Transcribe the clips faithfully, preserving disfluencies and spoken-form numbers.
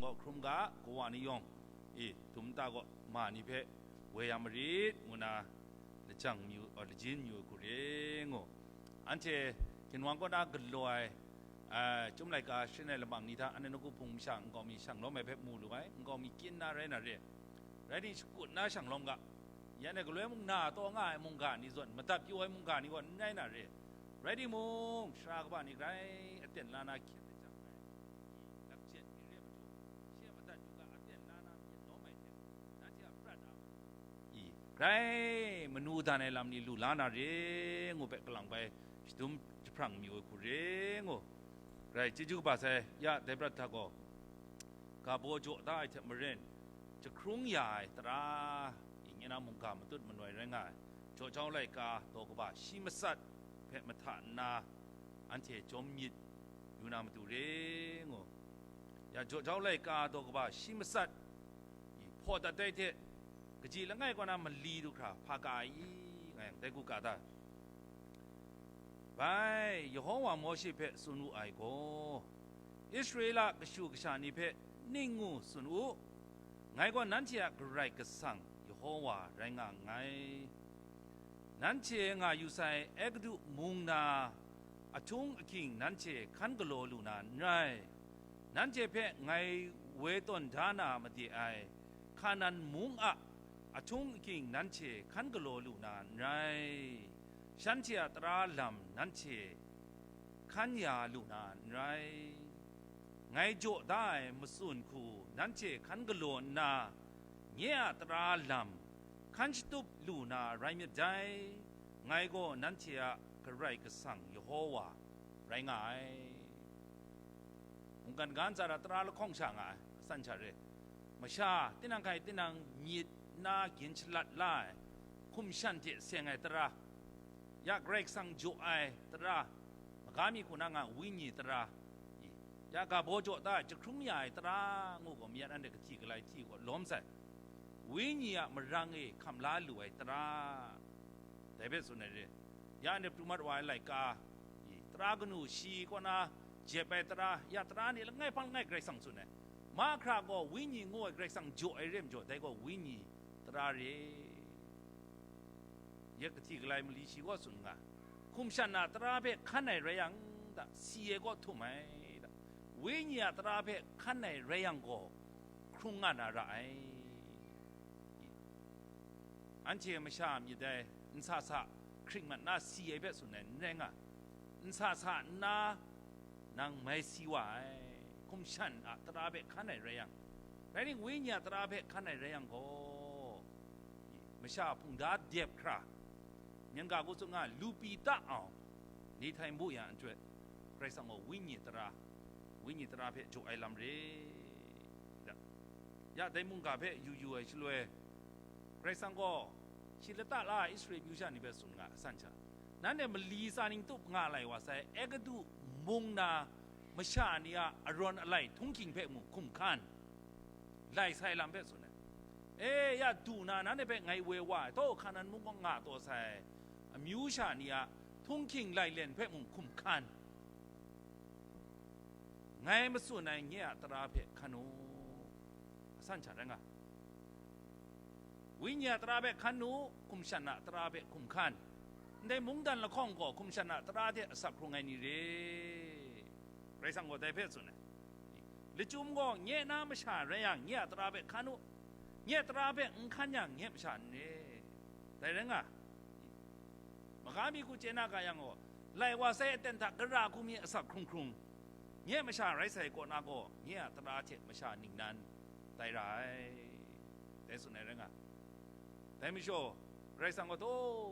gaw hkrum ga, kawa ni yawng, e, dum nta gaw ma ni hpe woi ya marit, ngu na lajang mayu, a, lajin mayu ai hku re ngu. Anhte ginwang kaw na galaw ai, a, Chyum laika sharin ai lamang ni hta, anhte nawku hpung masha nkau mi shang lawm ai hpe mu lu ai, nkau mi kyin na rai na re, rai timung, shakut na shang lawm ga, ya anhte galoi mung na taw nga ai mungga ni zawn, madat pyaw ai mungga ni gaw n rai na re, rai timung, sara kaba ni grai aten la na hkyen lajang ai, lakjet ni re ai majaw, shi a madat yu ga, aten la na myit lawm ai hte, nanhte a prat a matu i, grai manu dan ai lam ni lu la na re, ngu hpe kalang bai shadum jahprang mayu ai hku re ngu. Grai chyeju kaba sai, ya dai prat hta gaw, ga baw jaw da ai hte maren, jahkrung ya ai tara, i, nye na mungga matut manoi rai nga ai, jaw jau laika daw kaba shi matsat hpe mahta nna, anhte jawm myit yu na matu re ngu. Ya jaw jau laika daw kaba shi matsat, i, hpaw dat ai hte, kaji langai kaw na mali du hkra hpa ka ai i, nga yang, dai hku ka ta. Bai, Yehowa Mawshe hpe tsun wu ai gaw, Israela kashu kasha ni hpe ning ngu tsun u, ngai gaw nanhte a Karai Kasang Yehowa rai nga nngai. Nanhte nga yu sai Egutu mung na ahtung ahkying nanhte hkan galaw lu na n rai. Nanhte hpe ngai woi tawn da na made ai Hkanan mung a ahtung ahkying nanhte hkan galaw lu na n rai. Shanhte a tara lam nanhte hkan ya lu na n rai. Ngai jaw da ai matsun hku nanhte hkan galaw nna, nye a tara lam hkan shatup lu na rai myit dai. Ngai gaw nanhte a Karai Kasang Yehowa rai nga ai. Mungkan ga ntsa ra tara lahkawng sha nga ai, asan sha re. Masha, tinang hkai tinang myit na gin shalat la ai, hkum shan hte seng ai tara, ya Karai Kasang jaw ai tara, maga mi hku na nga wenyi tara, i, ya ga baw jaw da ai, jahkrung ya ai tara ngu gaw, mayat anhte kahti galai hti gaw lawm sai, wenyi a marang e hkam la lu ai tara, dai hpe tsun ai re. Ya anhte pru mat wa ai laika, i, tara kanu shi kaw na jep ai tara, ya tara ni langai hpang langai Karai Kasang tsun ai. Mahkra gaw wenyi ngu ai Karai Kasang jaw ai re majaw, dai gaw wenyi tara re. Ya kahti galai mali shi kaw tsun nga, hkum shan a tara hpe hkan ai rai yang, da, si ai kaw htum ai, da, wenyi a tara hpe hkan ai rai yang gaw, hkrung nga na ra ai. Anhte masha a myit dai, nsa sa hkring mat na si ai hpe tsun ai n rai nga, nsa sa nna nang mai si wa ai, hkum shan a tara hpe hkan ai rai yang, rai ning, wenyi a tara hpe hkan ai rai yang gaw, masha hpungda dep hkra, myen ga hku tsun nga, lupi ta awng, ni htai nbu ya n chyoi, Karai Kasang gaw wenyi tara, wenyi tara hpe jaw ai lam re. Ya, ya dai mungga hpe yu yu ai shaloi, Karai Kasang gaw shi lata la ai Israel amyu sha ni hpe tsun nga, asan sha, nanhte mali tsa ning tup nga lai wa sai, Egutu mung na masha ni a arawn alai htunghking hpe mung hkum hkan, lai sai lam hpe tsun ai. E, ya du na, nanhte hpe ngai woi wa ai, taw Hkanan mung kaw nga taw sai amyu sha ni a htunghking lailen hpe mung hkum hkan, ngai matsun ai nye a tara hpe hkan u, asan sha rai nga. Wenyi a tara hpe hkan u, hkum shan a tara hpe hkum hkan. Ndai mungdan lahkawng gaw hkum shan a tara hte asak hkrung ai ni re. Karai Kasang gaw dai hpe tsun ai. Lachyum gaw nye na masha rai yang, nye a tara hpe hkan u, nye a tara hpe n hkan yang, nye masha n re. Dai rai nga. Maga mi hku chye na ga yang gaw, lai wa sai aten hta gara hku mi asak hkrung hkrung, nye masha rai sai kaw na gaw, nye a tara hte masha ningnan tai ra ai, dai tsun ai rai nga. Dai majaw, Karai Kasang gaw, taw,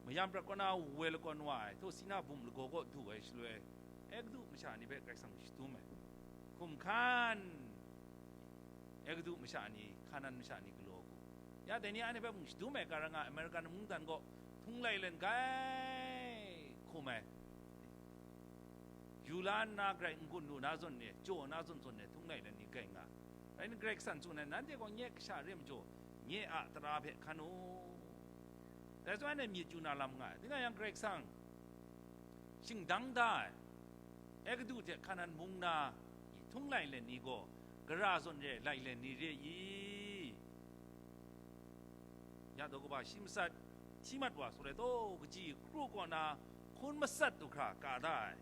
mayam prat kaw na woi lakawn wa ai, taw, Sina bum lagaw kaw du ai shaloi, Egutu masha ni hpe Karai Kasang shadum ai. Hkum hkan, Egutu masha ni, Hkanan masha ni galaw hku, ya dai ni anhte hpe mung shadum ai, gara nga American mungdan gaw htung lailen grai hkum ai. Yu la nna grai n-gun lu na zawn e, jaw na zawn zawn e, htung lailen ni grai nga. Rai nna, Karai Kasang tsun ai, nanhte gaw nye kasha re majaw, nye a tara hpe hkan u. Dai zawn e myit yu na lam nga ai. Tinang yang Karai Kasang shingdang da ai, Egutu hte Hkanan mung na htung lailen ni gaw, gara zawn re ai lai len ni re i? Ya daw kaba shi matsat, hti mat wa, sawlai taw kaji kru kaw na hkun matsat du hkra ka da ai,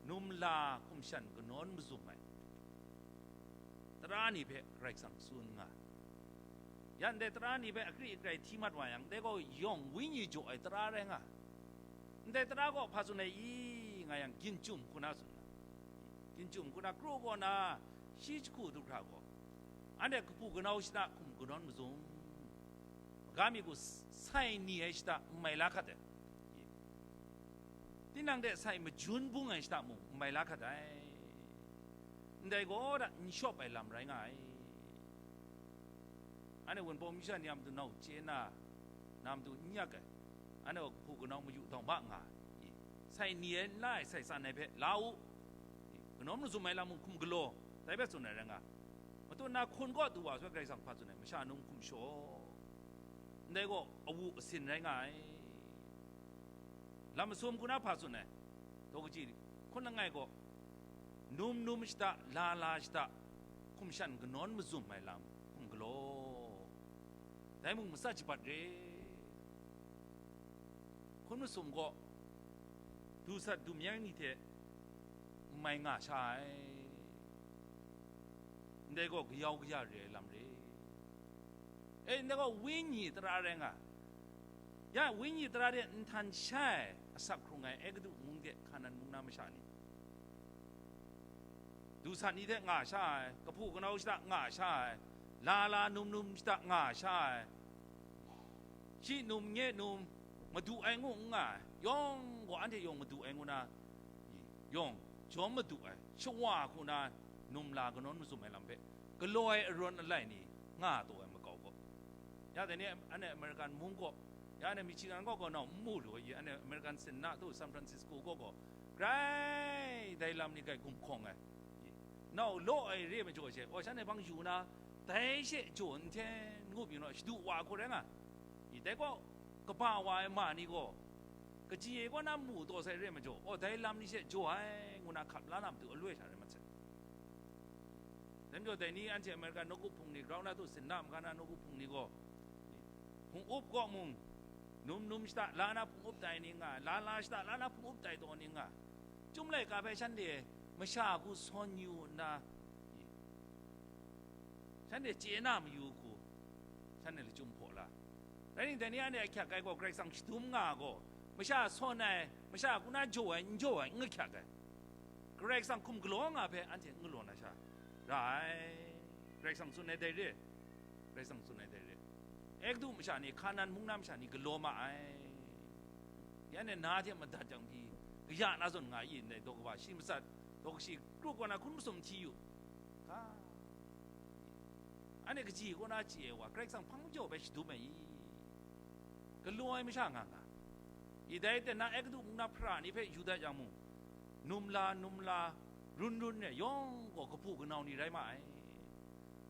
num la hkum shan kanawn mazum ai tara ni hpe Karai Kasang tsun nga. Ya ndai tara ni hpe akri akrai hti mat wa yang, dai gaw yawng wenyi jaw ai tara rai nga. Ndai tara gaw hpa tsun ai i nga yang, ginchum hku na tsun nga. Ginchum hku na kru kaw na shi jahku du hkra gaw, anhte kahpu kanau shada hkum kanawn mazum, maga mi hku sai ni ai shada n mai la hkat ai, tinang hte sai majun bung ai shada mung n mai la hkat ai. Ndai gaw da n shawp ai lam rai nga ai. Anhte Wunpawng myu sha ni a matu nau chye na, na matu n yak ai, anhte gaw kahpu kanau mayu dawng ba nga i, sai ni ai n la ai, sai tsan ai hpe la u i, kanawn mazum ai lam mung hkum galaw, dai hpe tsun ai rai nga. Matu na hkun kaw du wa soi Karai Kasang hpa tsun ai, masha num hkum shaw, ndai gaw awu asin rai nga ai. Lam masum hku na hpa tsun ai, daw kaji hkun langai gaw, num num shada, la la shada, hkum shan kanawn mazum ai lam hkum galaw, dai mung matsat shabat re. Hkun masum gaw, du sat du myang ni hte n mai nga sha ai, ndai gaw kayau kaya re ai lam re. E, ndai gaw wenyi tara rai nga. Ya, wenyi tara de nhtan sha ai asak hkrung ai Egutu mung de Hkanan mung na masha ni, du sat ni hte nga sha ai, kahpu kanau shada nga sha ai, la la num num shada nga sha ai, shi num nye num, madu ai ngu n nga ai, yawng gaw anhte yawng madu ai ngu na, yawng jawm madu ai, shawa hku na num la kanawn mazum ai lam hpe galaw ai arawn alai ni nga taw ai makau gaw, ya dai ni anhte American mung gaw, ya anhte Michigan gaw gaw nau n mu lu ai, anhte American Senate hta San Francisco gaw gaw, grai dai lam ni grai gumhkawng ai, nau law ai re ai majaw she, aw, shanhte hpang yu na, dai she jaw n hten ngu pyi naw, shadu wa hku rai nga, i, dai gaw kaba wa ai ma ni gaw, kaji e kaw na mu taw sai re ai majaw, aw, dai lam ni she jaw ai, ngu na hkap la na matu aloi sha rai mat sai. Dai majaw, dai ni anhte America nawku hpung ni, ground na tu sin na mahka na nawku hpung ni gaw, hpung up kaw mung, num num shada la na hpung up tai ni nga, la la shada la na hpung up tai taw ni nga, Chyum laika hpe shanhte masha hku sawn yu nna, shanhte chye na mayu hku, shanhte lachyum hpaw la. Rai ningdai ni, anhte ahkyak ai gaw Karai Kasang shadum nga gaw, masha sawn ai, masha hku na jaw ai, n jaw ai, n ahkyak ai. Karai Kasang hkum galaw nga hpe anhte n galaw na sha ra ai. Karai Kasang tsun ai dai re. Karai Kasang tsun ai dai re. Egutu masha ni, Hkanan mung na masha ni galaw ma ai. Ya anhte na hte madat jang pyi, kaya na zawn nga i, ndai daw kaba shi matsat, daw kashi kru kaw na hkun masum hti yu. Ga, anhte kaji kaw na chye ai wa, Karai Kasang hpang majaw hpe shadum ai i? Galaw ai masha nga nga. I dai ten na Egutu mung na hpara ni hpe yu dat yang mung, num la, num la, run run re, yawng gaw kahpu kanau ni rai ma ai.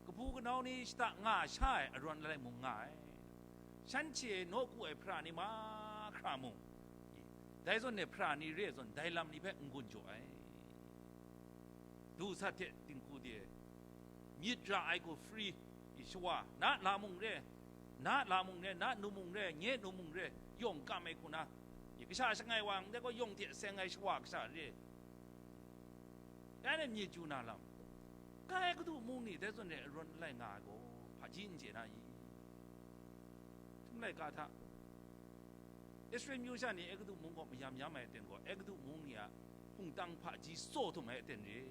Kahpu kanau ni shada nga sha ai arawn alai mung nga ai. Shanhte nawku ai hpara ni mahkra mung, dai zawn e hpara ni re ai zawn, dai lam ni hpe n-gun jaw ai. Du sat hte dinghku de, myit ra ai hku free, i shawa, na la mung re, na la mung re, na nu mung re, nye nu mung re, yawng kam ai hku na, i kasha shangai wa ndai gaw, yawng hte seng ai shawa kasha re. Ya anhte myit chyu na lam, kai Egutu mung ni dai zawn e arawn alai nga ai gaw, hpaji n chye na i? Htum laika hta, Israel myu sha ni Egutu mung gaw mayam yam ai aten gaw, Egutu mung ni a hpungtang hpaji tsaw htum ai aten re.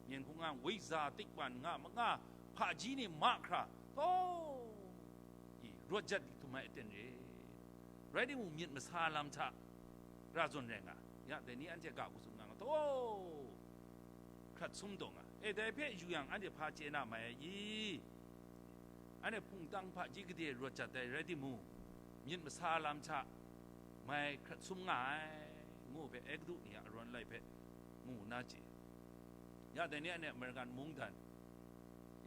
Myen hkungga, wikza, tikpan, nga manga hpaji ni mahkra taw i rawt jat htum ai aten re. Rai timung, myit masa lam hta ra zawn rai nga, ya dai ni anhte ga hku tsun nga nga, taw, hkrat sum taw nga. E, dai hpe yu yang, anhte hpa chye na mai ai i? Anhte hpungtang hpaji gade rawt jat ai rai timung, myit masa lam hta mai hkrat sum nga ai, ngu hpe Egutu ni a arawn alai hpe mu nna chye. Ya dai ni anhte American mungdan,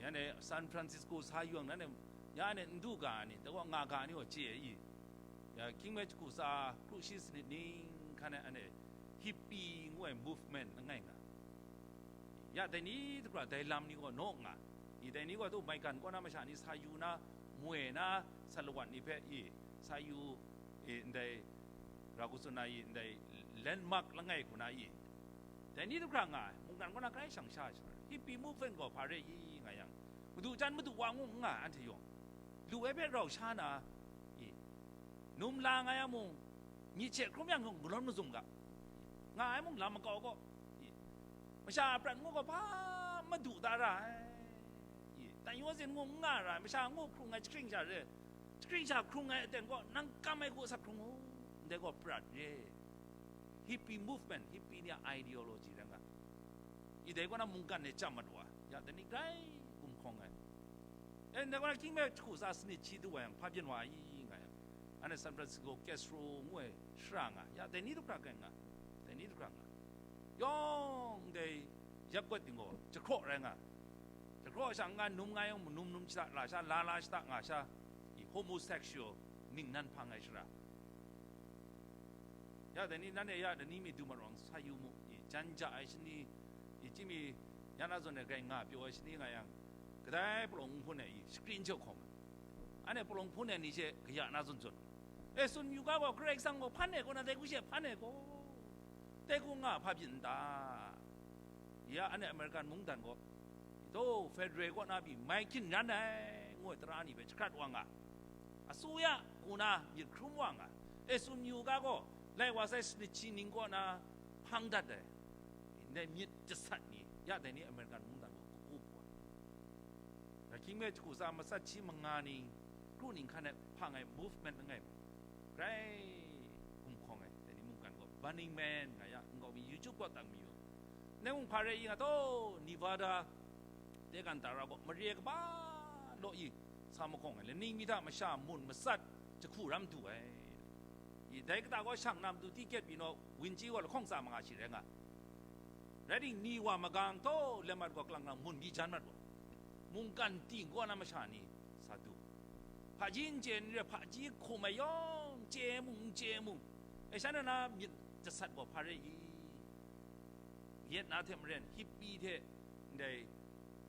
ya anhte San Francisco sa yu yang, nanhte ya anhte n du ga ai ni, dai gaw nga ga ai ni gaw chye ai i? Ya, hkying mi jahku tsa kru shi sanit ning hkan e anhte hippie ngu ai movement langai nga. Ya, dai ni dagra dai lam ni gaw naw nga, i, dai ni gaw tu maigan kaw na masha ni sa yu na, moi na, sa lawat ni hpe, i, sa yu, i, ndai ra ku tsun na i, ndai landmark langai hku na i, dai ni dagra nga ai, mungkan kaw na grai shang sha ai shara, hippie movement gaw hpa re i nga yang, madu jan madu wa ngu n nga ai anhte yawng, lu ai hpe rau sha na, i, num la nga yang mung, myit hte hkrum yang gaw galawn mazum ga, nga ai mung lam makau gaw, i, masha a prat ngu gaw hpa madu da ra ai, i, tan yaw zin ngu n nga ra ai, masha ngu hkrung ai jahkring sha re, jahkring sha hkrung ai aten gaw nang kam ai hku asak hkrung u, ndai gaw prat re. Hippie movement, hippie ni a ideology rai nga, i, dai kaw na mungkan e chyam mat wa, ya dai ni grai gumhkawng ai. E, ndai kaw na hkying me jahku tsa sanit hti du wa yang, hpa byin wa ai nga yang, anhte San Francisco Castro ngu ai shara nga, ya dai ni dagra grai nga, dai ni dagra nga, yawng dai yapgup ting gaw jahkraw rai nga, jahkraw sha n-ga num nga yang, num num shada la sha, la la shada nga sha, i, homosexual ningnan hpang ai shara. Ya dai ni, nanhte ya dai ni mi du marawng sa yu mu, i, jan ja ai shani, i, chyinghte mi ya na zawn e grai nga pyaw ai shani nga yang, kadai palawng nhpun e, i, screen jaw hkawm ai. Anhte palawng nhpun e ni she kaya na zawn zawn, e, tsun yu ga gaw, Karai Kasang gaw hpan e gaw, na dai hku she hpan e gaw, dai hku nga hpa byin n ta? Ya, anhte American mungdan gaw, i taw, federal kaw na pyi mai hkyin ran ai, ngu ai tara ni hpe jahkrat wa nga, asuya hku na myit hkrum wa nga, e, tsun yu ga gaw, lai wa sai sanit hti ning kaw na hpang dat ai, ndai myit jasat ni, ya dai ni American mungdan gaw kagu hku ai. Ahkying me jahku tsa matsat hti manga ni, kru ning hkan e hpang ai movement langai mung, grai gumhkawng ai, dai ni mungkan gaw Burning Man nga ya, nkau mi YouTube kaw tang mayu. Nang mung hpa rai i nga taw, Nevada, de kan tara gaw mare kaba law i sa mahkawng ai, laning mi hta masha mun matsat jahku ram du ai. I, dai kata gaw shang na matu ti kyet pyi naw, winci gaw lahkawng tsa manga shi rai nga. Rai ting, ni wa magang taw, lam mat gaw, kalang kalang mun byi jan mat gaw, mungkan ting kaw na masha ni sa du. Hpaji n chye ni re, hpaji hkum ai yawng chye mung, n chye mung, e, shanhte na myit jasat gaw hpa re i? Yet na hte maren, hippie hte ndai,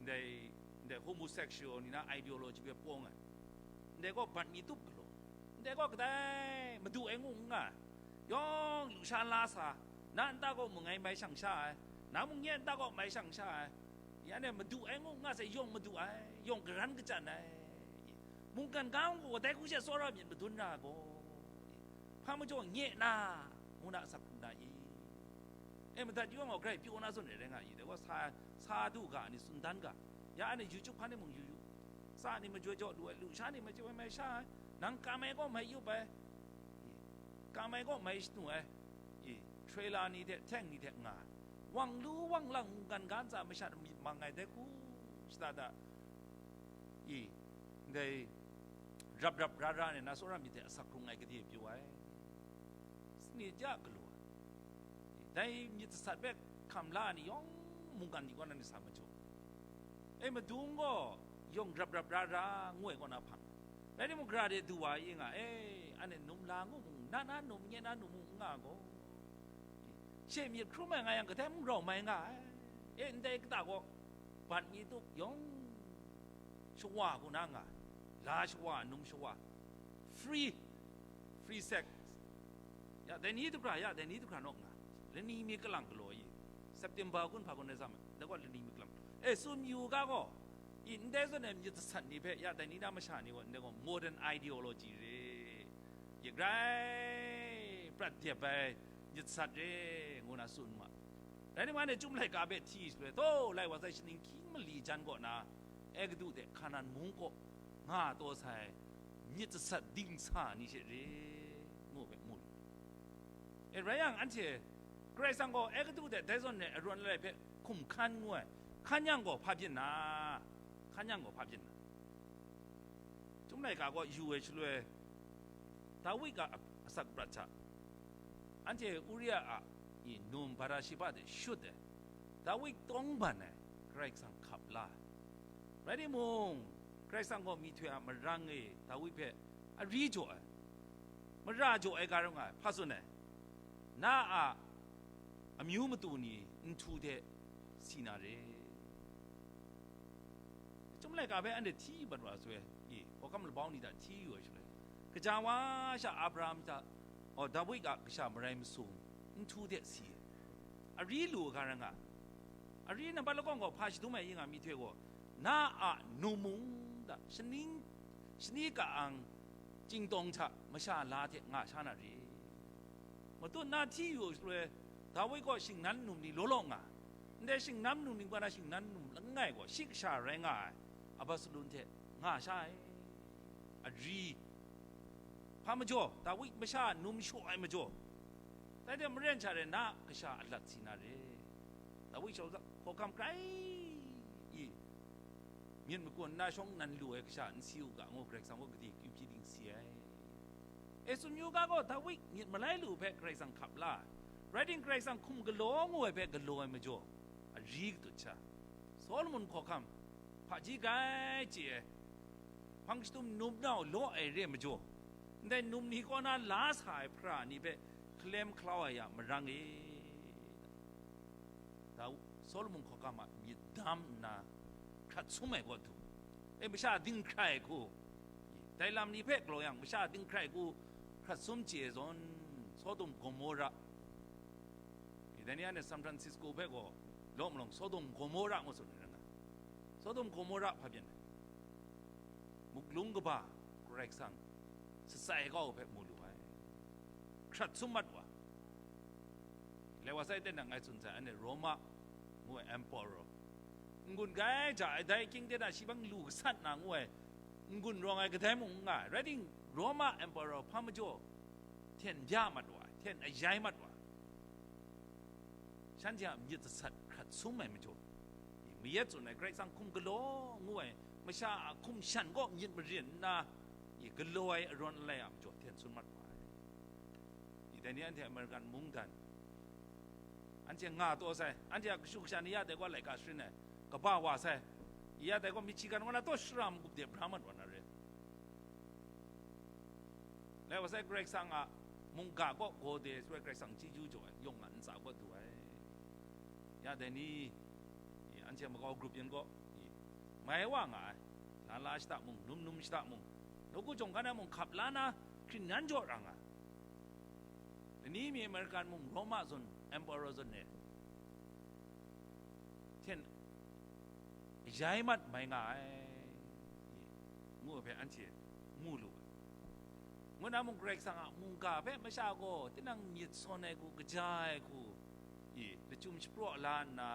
ndai, ndai homosexual ni na ideology hpe pawng ai. Ndai gaw bat mi tup galaw, ndai gaw kadai madu ai ngu n nga, yawng lusha la sa, na nta gaw mung ai mai shang sha ai, na mung nye nta gaw mai shang sha ai, ya ne madu ai ngu n nga sai, yawng madu ai, yawng garan kachyan ai, mungkan ga gaw dai hku she tsawra myit madun ra gaw, hpa majaw nye na, ngu na asak hkrum na i? E, madat yawng gaw grai pyaw na zawn e rai nga i, dai gaw sa, sa du ga ni tsun dan ga, ya anhte YouTube hpan e mung yu yu, tsa ni majoi jaw lu ai, lusha ni majoi mai sha ai, nang kam ai gaw mai yup ai, kam ai gaw mai shanu ai, i, trailer ni hte, tank ni hte nga ai, wang lu wang lang mungkan ga ntsa masha myit mang ai dai hku shada da, i, ndai rap rap ra ra ai na tsawra myit hte asak hkrung ai gade pyaw ai, sanit ja galaw ai, dai myit jasat hpe hkam la ai ni yawng mungkan ni kaw na ni sa majaw, e, madung gaw yawng rap rap ra ra ngu ai kaw na hpang, rai timung, gara de du wa i nga, e, anhte num la ngu mung, na na num, nye na num mung n nga gaw, she myit hkrum ai nga yang, kadai mung rau mai nga ai, e, ndai kata gaw, bat mi tup yawng shawa hku na nga, la shawa, num shawa, free, free sex, ya dai ni dagra, ya dai ni dagra naw nga, lani mi kalang galaw i, September kun hpa kun rai sa ma, dai gaw lani mi kalang, e, tsun yu ga gaw, i, ndai zawn ai myit jasat ni hpe, ya dai ni na masha ni gaw, ndai gaw modern ideology re, ya grai prat dep ai myit jasat re, ngu na tsun ma. Rai nme, anhte Chyum laika hpe hti shaloi, taw, lai wa sai shaning hkying mali jan kaw na, Egutu hte Hkanan mung kaw nga taw sai myit jasat dingsa ni she re, ngu hpe mu lu. E, rai yang, anhte Karai Kasang gaw Egutu hte dai zawn e arawn alai hpe hkum hkan ngu ai, hkan yang gaw hpa byin na, hkan yang gaw hpa byin na. Chyum laika kaw yu ai shaloi, Dawi a asak prat hta, anhte Uria a, i, num Bathsheba hte shut ai, Dawi tawng ban ai, Karai Kasang hkap la ai. Rai timung, Karai Kasang gaw myihtoi a marang e Dawi hpe ari jaw ai, mara jaw ai ga rai nga ai, hpa tsun ai, na a amyu matu ni nhtu hte si na re. laika hpe anhte hti mat wa shaloi, i, hkawhkam labau ni hta hti yu ai shaloi, kaja wa sha Abraham hta, oh, Dawi a kasha marai masum nhtu de si ai. Ari lu ai ga rai nga, ari nambat lakawng gaw hpa shadum ai yin nga mi hte gaw, na a nu mung da, shaning, shani ka ang, chyingtawng hta masha la hte nga sha na re. Matut na hti yu shaloi, Dawi gaw shingnan num ni law law nga, ndai shingnan num ni kaw na shingnan num langai gaw shi kasha rai nga ai Absalom hte nga sha ai. Ari, hpa majaw, Dawi masha num shaw ai majaw, dai hte maren sha rai na kasha alat si na re. Dawi shau hkawhkam grai i, myit makun na shawng nan lu ai kasha n si u ga, ngu Karai Kasang gaw gade kyu hpyi ding si ai. E tsun yu ga gaw, Dawi myit malai lu hpe Karai Kasang hkap la ai, rai timung, Karai Kasang hkum galaw ngu ai hpe galaw ai majaw, ari katut sha, Solomon hkawhkam hpaji grai chye ai, hpang shadum num nau law ai re ai majaw, ndai num ni kaw na la sa ai hpara ni hpe hkalem hkalau ai ya marang e. Da, Solomon hkawhkam a myit dam nna hkrat sum ai kaw du, e, masha dinghkrai hku, dai lam ni hpe galaw yang, masha dinghkrai hku hkrat sum chye ai zawn, Sodom Gomora, i, dai ni anhte San Francisco hpe gaw law malawng Sodom Gomora ngu tsun ai rai nga. Sodom Gomora hpa byin ai? Muklung kaba Karai Kasang shatsai kau hpe mu lu ai, hkrat sum mat wa. Lai wa sai, tenang ngai tsun sai, anhte Roma ngu ai emperor, n-gun grai ja ai, dai ahkying ten a shi bang lu gasat na ngu ai, n-gun rawng ai kadai mung n nga ai, rai timung, Roma emperor hpa majaw hten bya mat wa ai, hten ayai mat wa ai. Shanhte a myit dasat hkrat sum ai majaw, mayat tsun ai, Karai Kasang hkum galaw ngu ai, masha a hkum shan kaw myit marin nna, i, galaw ai arawn alai a majaw hten sun mat wa ai. I, dai ni anhte American mungdan, anhte nga taw sai, anhte a kashu kasha ni ya dai gaw laika sharin ai, kaba wa sai, ya dai gaw Michigan wa na taw shara magup de bra mat wa na re. Lai wa sai, Karai Kasang a mungga kaw gaw de shaloi Karai Kasang chyeju jaw ai, yawng a ntsa kaw du ai. Ya dai ni, i, anhte makau grup yin gaw, i, mai wa nga ai, la la shada mung, num num shada mung, nawku jawng hkan ai mung hkap la na, hkrin nan jaw ra nga ai. Lani mi American mung Roma zawn, emperor zawn e, hten ayai mat mai nga ai, ngu ai hpe anhte mu lu ai. Ngu na mung, Karai Kasang a mungga hpe masha gaw tinang myit sawn ai hku, kaja ai hku, i, lachyum shapraw la nna,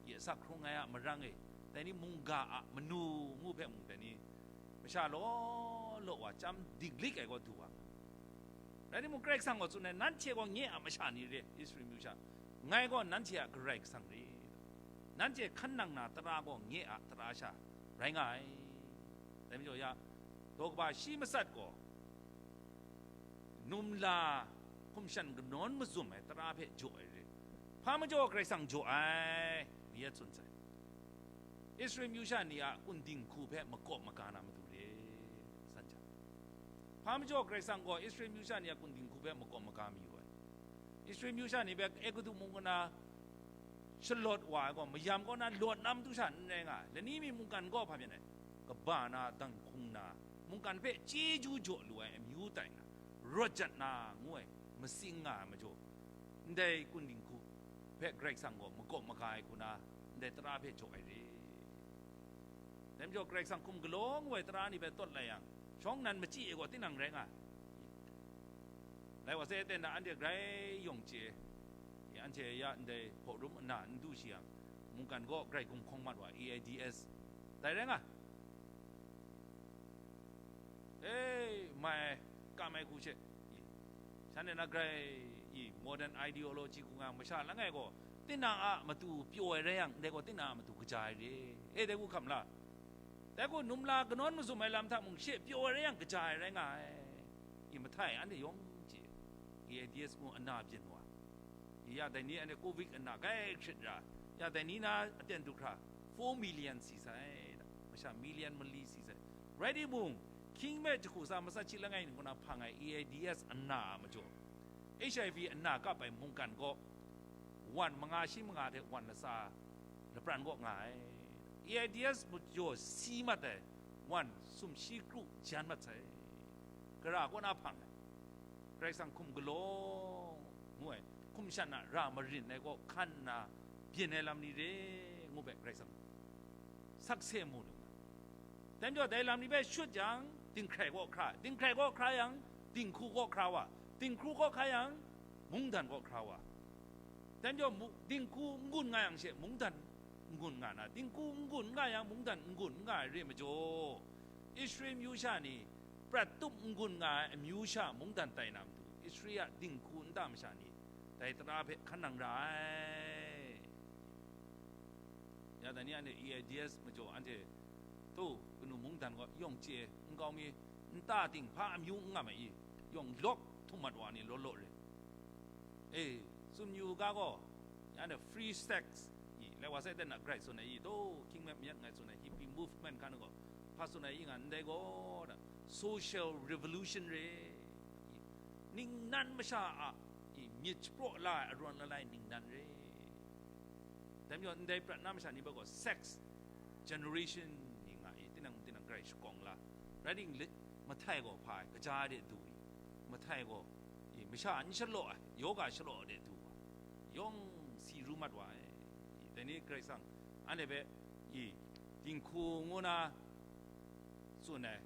i, asak hkrung ai a marang e, dai ni mungga a manu ngu hpe mung, dai ni masha law law wa chyam dinglik ai gaw du wa. Rai timung, Karai Kasang gaw tsun ai, nanhte gaw nye a masha ni re, Israel myu sha, ngai gaw nanhte a Karai Kasang re, nanhte hkan nang na tara gaw nye a tara sha rai nga ai. Dai majaw ya, daw kaba shi matsat gaw, num la, hkum shan kanawn mazum ai tara hpe jaw ai re, hpa majaw Karai Kasang jaw ai, mayat tsun sai. Israel myu sha ni a kunding hku hpe makawp maga na matu re, san jang, hpa majaw Karai Kasang gaw Israel myu sha ni a kunding hku hpe makawp maga mayu ai. Israel myu sha ni hpe Egutu mung kaw na shalawt wa ai gaw, mayam kaw na lawt na matu sha n rai nga ai. Lani mi mungkan gaw hpa byin ai? Kaba na, danghkung na, mungkan hpe chyeju jaw lu ai amyu tai na, rawt jat na ngu ai, matsing nga ai majaw, ndai kunding hku hpe Karai Kasang gaw makawp maga ai hku na, ndai tara hpe jaw ai re. Dai majaw, Karai Kasang hkum galaw ngu ai tara ni hpe tawt lai yang, shawng nan machyi e gaw tinang rai nga ai. Lai wa sai, teng na anhte grai yawng chye, anhte ya ndai hpawrum ana n du shi yang, mungkan gaw grai gumhkawng mat wa, AIDS. Dai rai nga, e, mai, kam ai hku she, shanhte na grai, i, modern ideology hku nga masha langai gaw, tinang a matu pyaw ai rai yang, ndai gaw tinang a matu kaja ai re, e, dai hku hkam la. Dai hku num la kanawn mazum ai lam hta mung she pyaw ai rai yang, kaja ai rai nga ai. I, mahtai anhte yawng chye, AIDS ngu ana byin wa, ya dai ni anhte covid ana grai hkrit ra, ya dai ni na aten du hkra, four million si sai, masha million mali si sai. Rai timung, hkying hpe jahku sa matsat shi langai ni kaw na hpang ai AIDS ana a majaw, HIV ana kap ai mungkan gaw, wan manga shi manga hte wan latsa lapran kaw nga ai. AIDS majaw si mat ai wan sumshi kru jan mat sai. Gara kaw na hpang ai, Karai Kasang hkum galaw ngu ai, hkum shan a ra marin ai kaw hkan nna byin ai lam ni re ngu hpe Karai Kasang sakse mu lu nga. Dai majaw dai lam ni hpe shut jang, dinghkrai kaw hkra, dinghkrai kaw hkra yang, dinghku kaw hkra wa, dinghku kaw hkra yang, mungdan kaw hkra wa. Dai majaw mu-, dinghku n-gun nga yang she, mungdan n-gun nga na, dinghku n-gun n nga yang, mungdan n-gun n nga ai re majaw, Israel amyu sha ni prat tup n-gun nga ai amyu sha mungdan tai na matu, Israel a dinghku nta masha ni dai tara hpe hkan nang ra ai. Ya dai ni anhte AIDS majaw anhte tu kanu mungdan gaw yawng chye nkau mi nta ting hpa amyu n nga ma i, yawng lawk htum mat wa ni law law re. E, tsun yu ga gaw, ya anhte free sex i, lai wa sai ten na grai tsun ai i, tu, King Mac Myat ngai tsun ai hippie movement hkan gaw, hpa tsun ai i nga, ndai gaw, da, social revolution re. I, ningnan masha a, i, myit shapraw la ai arawn lalai ningnan re. Dai majaw ndai prat na masha ni hpe gaw sex generation ni nga i, tinang tinang grai shakawng la. Rai ting, mahtai gaw hpa ai, kaja ai de du i, mahtai gaw, i, masha n shalaw ai, yoga shalaw ai de du wa, yawng si ru mat wa ai. I, dai ni Karai Kasang anhte hpe, i, dinghku ngu na tsun ai,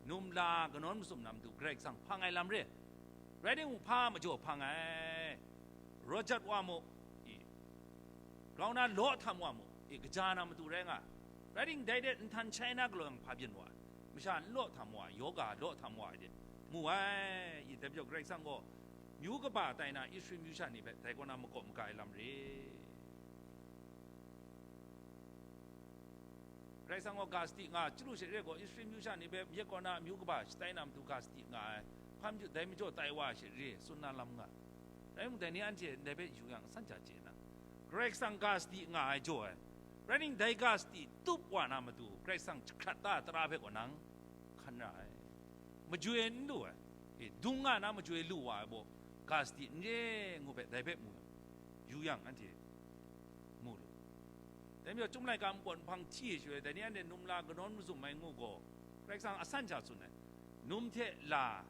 num la kanawn mazum na matu Karai Kasang hpang ai lam re. Rai timung, hpa majaw hpang ai, rawt jat wa mu, i, grau na law htam wa mu, i, kaja na matu rai nga. Rai ting, dai de nhtan shai na galaw yang hpa byin wa ai, masha n law htam wa ai, yoga law htam wa ai de mu ai, i, dai majaw Karai Kasang gaw myu kaba tai na Israel myu sha ni hpe dai kaw na makaw maga ai lam re. Karai Kasang gaw ga sadi nga, chyalu she re gaw, Israel myu sha ni hpe myit kaw na amyu kaba shatai na matu ga sadi nga ai, hpa myu dai majaw tai wa she re, tsun na lam nga. Rai mung, dai ni anhte ndai hpe yu yang, asan hta chye na, Karai Kasang ga sadi nga ai jaw ai, rai ning, dai ga sadi tup wa na matu, Karai Kasang jahkrat da ai tara hpe gaw nang hkan ra ai. Majoi n lu ai, e, dung nga na majoi lu wa ai baw, ga sadi n re ngu hpe, dai hpe mu, yu yang, anhte mu lu. Dai majaw, Chyum laika npawt nhpang hti ai shaloi, dai ni anhte num la kanawn mazum ai ngu gaw, Karai Kasang asan sha tsun ai, num hte la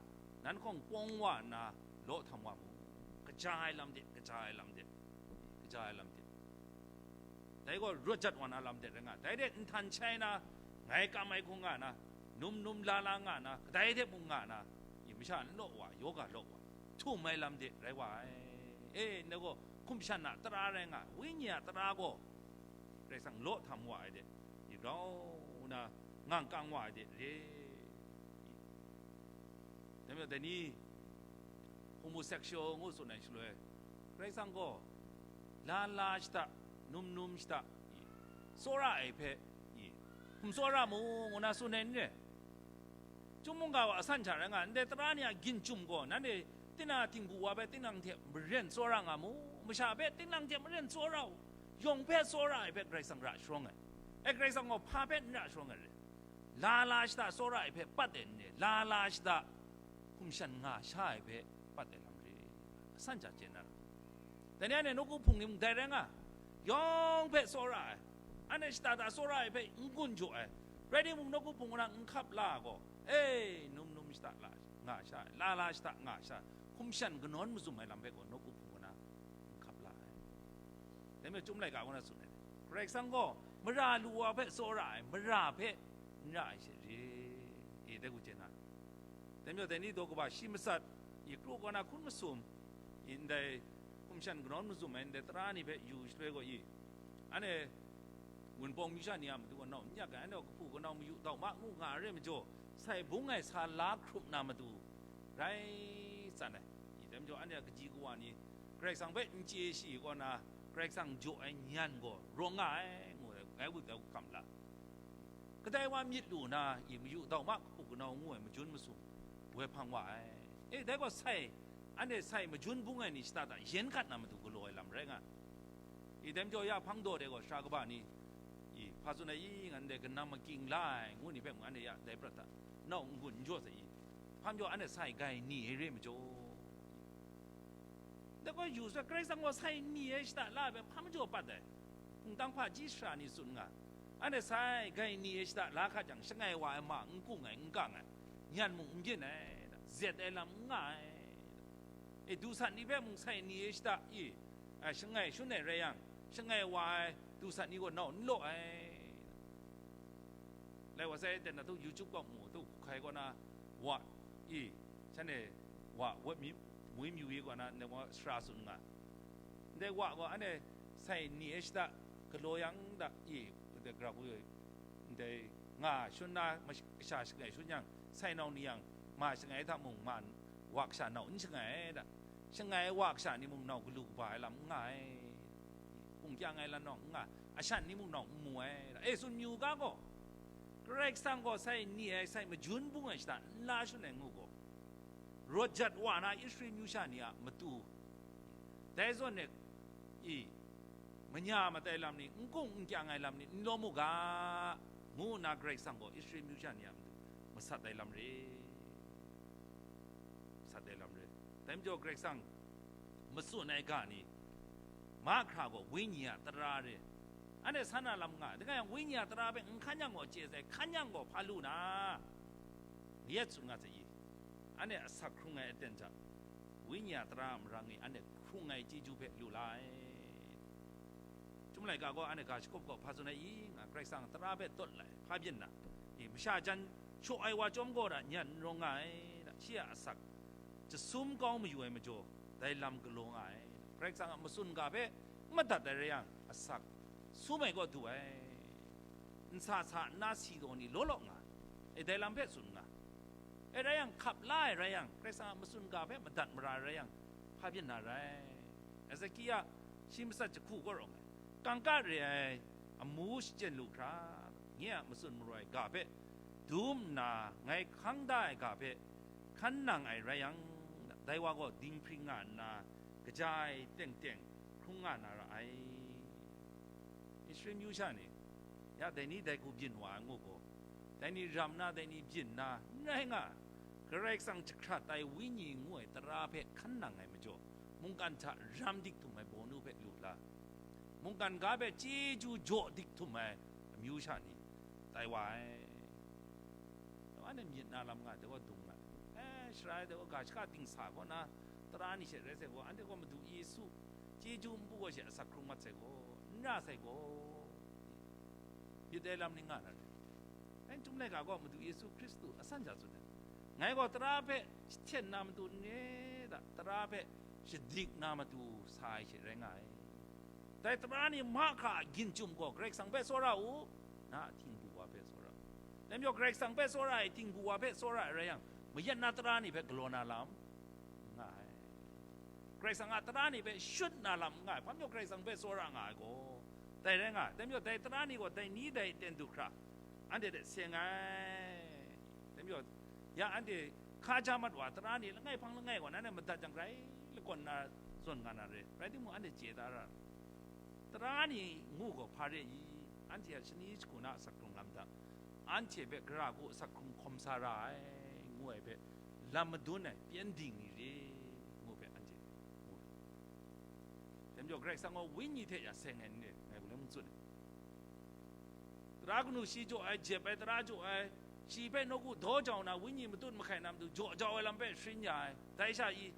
nan hkawng pawng wa nna law htam wa mu, kaja ai lam de, kaja ai lam de, kaja ai lam de. Dai gaw rawt jat wa na lam de rai nga, dai de nhtan shai na, ngai kam ai hku nga na, num num la la nga na, kadai de mung nga na, i masha n law wa, yoga law wa, htum ai lam de rai wa ai. E, ndai gaw hkum shan a tara rai nga, wenyi a tara gaw Karai Kasang law htam wa ai de, i grau na ngang kang wa ai de re. Dai majaw, dai ni homosexual ngu tsun ai shaloi, Karai Kasang gaw la la shada, num num shada, i, tsawra ai hpe, i, hkum tsawra mu, ngu na tsun ai n re. Chyum mungga wa asan hta rai nga, ndai tara ni a ginchyum gaw, nanhte tinang a htingbu wa hpe tinang hte maren tsawra nga mu, masha hpe tinang hte maren tsawra u, yawng hpe tsawra ai hpe Karai Kasang ra sharawng ai. E, Karai Kasang gaw hpa hpe n ra sharawng ai re. La la shada tsawra ai hpe pat ai n re, la la shada hkum shan nga sha ai hpe pat ai lam re, asan hta chye na ra. Dai ni anhte nawku hpung ni mung dai rai nga, yawng hpe tsawra ai, anhte shada da tsawra ai hpe n-gun jaw ai, rai timung, nawku hpung na n hkap la ai gaw, e, num num shada la nga sha ai, la la shada nga sha ai, hkum shan kanawn mazum ai lam hpe gaw nawku hpung na n hkap la ai. Dai majaw, Chyum laika kaw na tsun ai, Karai Kasang gaw mara lu wa hpe tsawra ai, mara hpe n ra ai she re, e, dai hku chye na. Dai majaw, dai ni daw kaba shi matsat, i, kru kaw na hkun masum, i, ndai hkum shan kanawn mazum ai ndai tara ni hpe yu shaloi gaw, i, anhte Wunpawng myu sha ni a matu gaw nau n yak ai, anhte gaw kahpu kanau mayu dau ma ngu nga ai re majaw, sai bung ai sa la hkrup na matu rai tsan ai. I, dai majaw, anhte a kaji kawa ni Karai Kasang hpe n chye shi kaw na, Karai Kasang jaw ai nyan gaw rawng nga ai, ngu ai, ngai hku dai hku hkam la. Kadai wa myit lu na, i, mayu dau ma, kahpu kanau ngu ai majun masum woi hpang wa ai. E, dai gaw sai, anhte sai majun bung ai ni shada da yen hkat na matu galaw ai lam rai nga. I, dai majaw ya hpang daw de gaw, sara kaba ni, i, hpa tsun ai, i, ngan dai kanam making la ai, ngu ni hpe mung anhte ya dai prat hta nau n-gun n jaw sai, i, hpa majaw anhte sai grai ni ai re majaw, dai gaw yu sai, Karai Kasang gaw sai ni ai shada la ai hpe hpa majaw pat ai. Hpungtang hpaji sara ni tsun nga, Anhte sai gai ni e shada la hkat jang, shangai wa ai ma n kung ai, n kang ai, nyan mung n byin ai, zet ai lam n nga ai. E, du san ni hpe mung sai ni e shada i, a, shangai shun ai rai yang, shangai wa ai du san ni gaw nau n law ai. Lai wa sai, ten na tu YouTube kaw mu tu, hkai kaw na, wa i, shanhte wa, wa mi, mui myu i kaw na, ndai wa sara tsun nga. Ndai wa gaw anhte sai ni e shada galaw yang da i, ndai gara hku, ndai nga shun na, mash-, kasha shangai shun yang, sai nau ni yang, ma shangai hta mung, ma wa kasha nau n shangai ai da. Shangai ai wa kasha ni mung nau galu kaba ai lam n nga ai. Hpung kyang ai lam nau n nga, ashan ni mung nau n mu ai da. E, tsun myu ga gaw, Karai Kasang gaw sai ni ai, sai majun bung ai shada n la shun ai ngu gaw, rawt jat wa na Israel myu sha ni a matu, dai zawn e, i, manya matai lam ni, n kung n kyang ai lam ni n lawm u ga, ngu nna Karai Kasang gaw Israel myu sha ni a matu masat ai lam re. Masat ai lam re. Dai majaw Karai Kasang matsun ai ga ni, mahkra gaw Wenyi a tara re. Anhte san na lam nga, dai nga yang Wenyi a tara hpe n hkan yang gaw chye sai, hkan yang gaw hpa lu na, mayat tsun nga sai i? Anhte asak hkrung ai aten hta, Wenyi a tara a marang e anhte hkrung ai chyeju hpe lu la ai. Chyum laika gaw anhte ga shakawp gaw hpa tsun ai i nga, Karai Kasang a tara hpe tawt lai, hpa byin na, i, masha jan shaw ai wa chyawm gaw da nyan n rawng nga ai, da, shi a asak jasum kau mayu ai majaw, dai lam galaw nga ai. Karai Kasang a matsun ga hpe n madat ai rai yang, asak sum ai gaw du ai. Nsa sa nna si taw ni law law nga, e, dai lam hpe tsun nga. E, rai yang, hkap la ai rai yang, Karai Kasang a matsun ga hpe madat mara ai rai yang, hpa byin na rai. Hezekia shi matsat jahku kaw rawng ai, kangka re ai amu shachyen lu hkra, nye a matsun maru ai ga hpe dum nna, ngai hkang da ai ga hpe hkan nang ai rai yang, dai wa gaw dinghpring nga nna, kaja ai teng teng hkrung nga na ra ai. Israel myu sha ni, ya, dai ni dai hku byin wa ai ngu gaw, dai ni ram na, dai ni byin na, n rai nga, Karai Kasang jahkrat ai Wenyi ngu ai tara hpe hkan nang ai majaw, mungkan hta ram dik htum ai bawnu hpe lu la, mungkan ga hpe chyeju jaw dik htum ai amyu sha ni tai wa ai. Anhte myit na lam nga, dai gaw dung nga, e, Sara ai dai gaw ga shaka dingsa kaw na, tara ni she rai sai gaw, anhte gaw Madu Yesu chyeju npu gaw she asak hkrung mat sai gaw, n ra sai gaw, myit ai lam ni nga na re. Dai chyum laika gaw Madu Yesu Hkristu a san ja tsun ai, ngai gaw tara hpe jahten na matu n re da, tara hpe shadik na matu sa ai she rai nga ai. Dai tara ni mahkra a ginjum gaw Karai Kasang hpe tsawra u, na a htingbu wa hpe tsawra u. Dai majaw Karai Kasang hpe tsawra ai, htingbu wa hpe tsawra ai rai yang, mayat na tara ni hpe galaw na lam n nga ai. Karai Kasang a tara ni hpe shut na lam n nga ai, hpa majaw Karai Kasang hpe tsawra nga ai gaw, dai rai nga ai. Dai majaw dai tara ni gaw dai ni dai ten du hkra, anhte hte seng ai. Dai majaw, ya anhte hkaja mat wa tara ni langai hpang langai gaw, nanhte madat jang grai lakawn na zawn nga na re, rai timung, anhte chye da ra. Tara ni ngu gaw hpa re i? Anhte a shani jahku na asak hkrung lam hta, anhte hpe gara hku asak hkrung hkawm sa ra ai, ngu ai hpe lam madun ai pyengdin ni re, ngu hpe anhte mu ai. Dai majaw Karai Kasang gaw Wenyi hte ya seng ai n re, ngai gaw n tsun ai. Tara kanu shi jaw ai, jep ai tara jaw ai, shi hpe nawku daw jau na, Wenyi matut mahkai na matu jaw jau ai lam hpe sharin ya ai, dai sha i,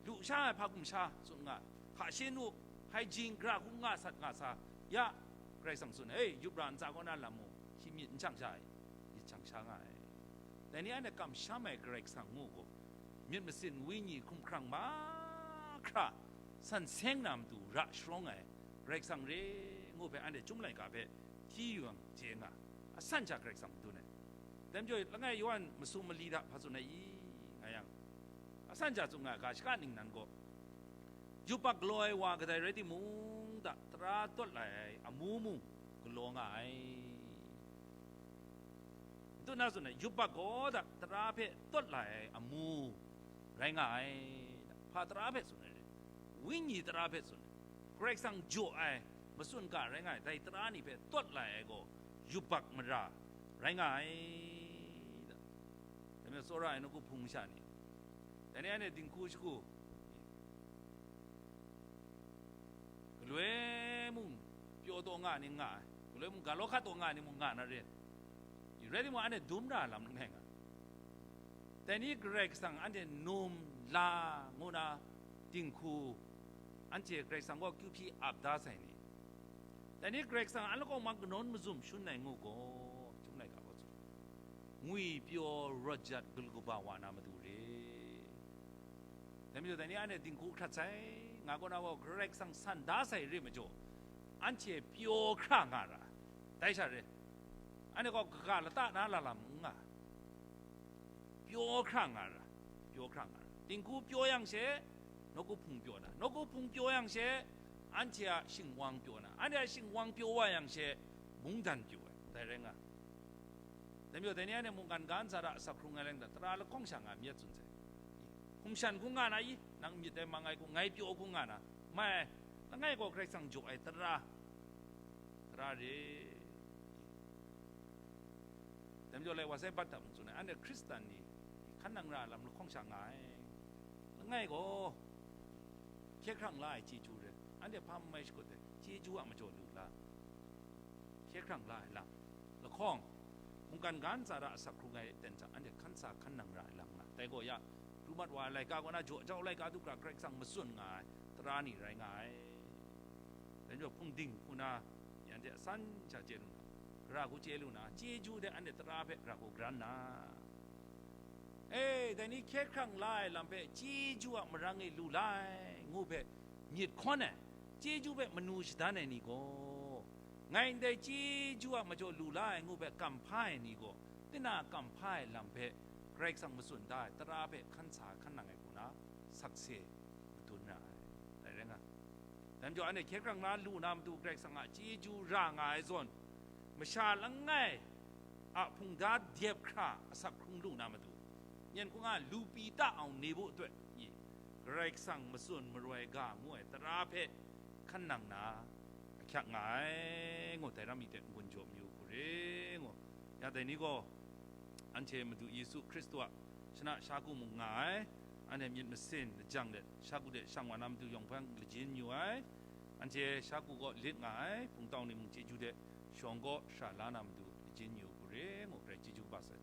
lu sha ai hpa hkum sha tsun nga, hka shin u, hkaijing gara hku nga sat nga sa, ya, Karai Kasang tsun ai, e, yup ra ntsa kaw na lam mung, shi myit n shang sha ai, myit shang sha nga ai. Dai ni anhte kamsham ai Karai Kasang ngu gaw, myit masin Wenyi hkumhkrang mahkra san seng na matu ra sharawng ai Karai Kasang re ngu hpe anhte Chyum laika hpe hti yu yang chye nga, asan sha Karai Kasang madun ai. Dai majaw langai Yawhan masum mali hta hpa tsun ai i, nga yang, asan sha tsun nga ai ga shaka ningnan gaw, yubak galaw ai wa kadai rai timung, da, tara tawt lai ai amu mung galaw nga ai. Madu na tsun ai, yubak gaw da, tara hpe tawt lai ai amu rai nga ai. Hpa tara hpe tsun ai re? Wenyi tara hpe tsun ai. Karai Kasang jaw ai, matsun ga rai nga ai, dai tara ni hpe tawt lai ai gaw, yubak mara rai nga ai. Dai majaw tsawra ai nawku hpung masha ni, dai ni anhte dinghku shagu, galoi mung pyaw taw nga ni nga ai, Rai mung, ga law hka taw nga ai ni mung nga na re. Rai timung, anhte dum ra lam langai nga. Dai ni Karai Kasang anhte num la ngu na dinghku, anhte Karai Kasang gaw kyu hpyi ap da sai ni, dai ni Karai Kasang an lakawng mang kanawn mazum shun ai ngu gaw, Chyum laika gaw tsun, ngwi pyaw rawt jat galu kaba wa na matu re. Dai majaw, dai ni anhte dinghku hkrat sai, nga kaw na gaw Karai Kasang san da sai re majaw, anhte pyaw hkra nga ra, dai sha re, anhte gaw kaga lata na lalam n nga, pyaw hkra nga ra, pyaw hkra nga ra. Dinghku pyaw yang she, nawku hpung pyaw na, nawku hpung pyaw yang she, anhte a shingwang pyaw na, anhte a shingwang pyaw wa yang she, mungdan pyaw ai, dai rai nga. Dai majaw, dai ni anhte mungkan ga ntsa hta asak hkrung ai rai nna, tara lahkawng sha nga myit tsun sai. Hkum shan hkung nga na i, nang myit dai mang ai hku, ngai pyaw hkung nga na, mai, langai gaw Karai Kasang jaw ai tara, tara re. Dai majaw, lai wa sai bat hta mung tsun ai, anhte Hkristan ni hkan nang ra ai lam lahkawng sha nga ai. Langai gaw hkye hkrang la ai chyeju re, anhte hpa n mai shakut ai, chyeju a majaw lu la, hkye hkrang la ai lam lahkawng, mungkan ga ntsa hta asak hkrung ai aten hta anhte hkan sa hkan nang ra ai lam nga. Dai gaw ya, pru mat wa ai laika kaw na jaw jau laika du hkra Karai Kasang matsun nga ai tara ni rai nga ai. Dai majaw hpungding hku na, anhte asan sha chye lu na, gara hku chye lu na, chyeju de anhte tara hpe gara hku garan na, e, dai ni hkye hkrang la ai lam hpe chyeju a marang e lu la ai ngu hpe myit hkawn ai, chyeju hpe manu shadan ai ni gaw, ngai ndai chyeju a majaw lu la ai ngu hpe kamhpa ai ni gaw, tinang a kamhpa ai lam hpe Karai Kasang matsun da ai tara hpe hkan sa hkan nang ai hku na, sakse madun ra ai, dai rai nga. Dai majaw, anhte hkye hkrang na lu na matu Karai Kasang a chyeju ra nga ai zawn, masha langai a hpungda dep hkra asak hkrung lu na matu, myen hkung a lu pyi ta au ni bu twe i, Karai Kasang matsun maroi ga ngu ai tara hpe hkan nang na, ahkyak nga ai, ngu, dai ram mi hte n-gun jaw mayu hku re, ngu. Ya dai ni gaw, anhte Madu Yesu Hkristu a shana shagu mung nga ai, anhte myit masin lajang let shagu de shang wa na matu yawng hpang lajin yu ai, anhte shagu gaw lit nga ai, hpungtau ni mung chyeju de shawng kaw shara la na matu lajin yu hku re, ngu, grai chyeju kaba sai.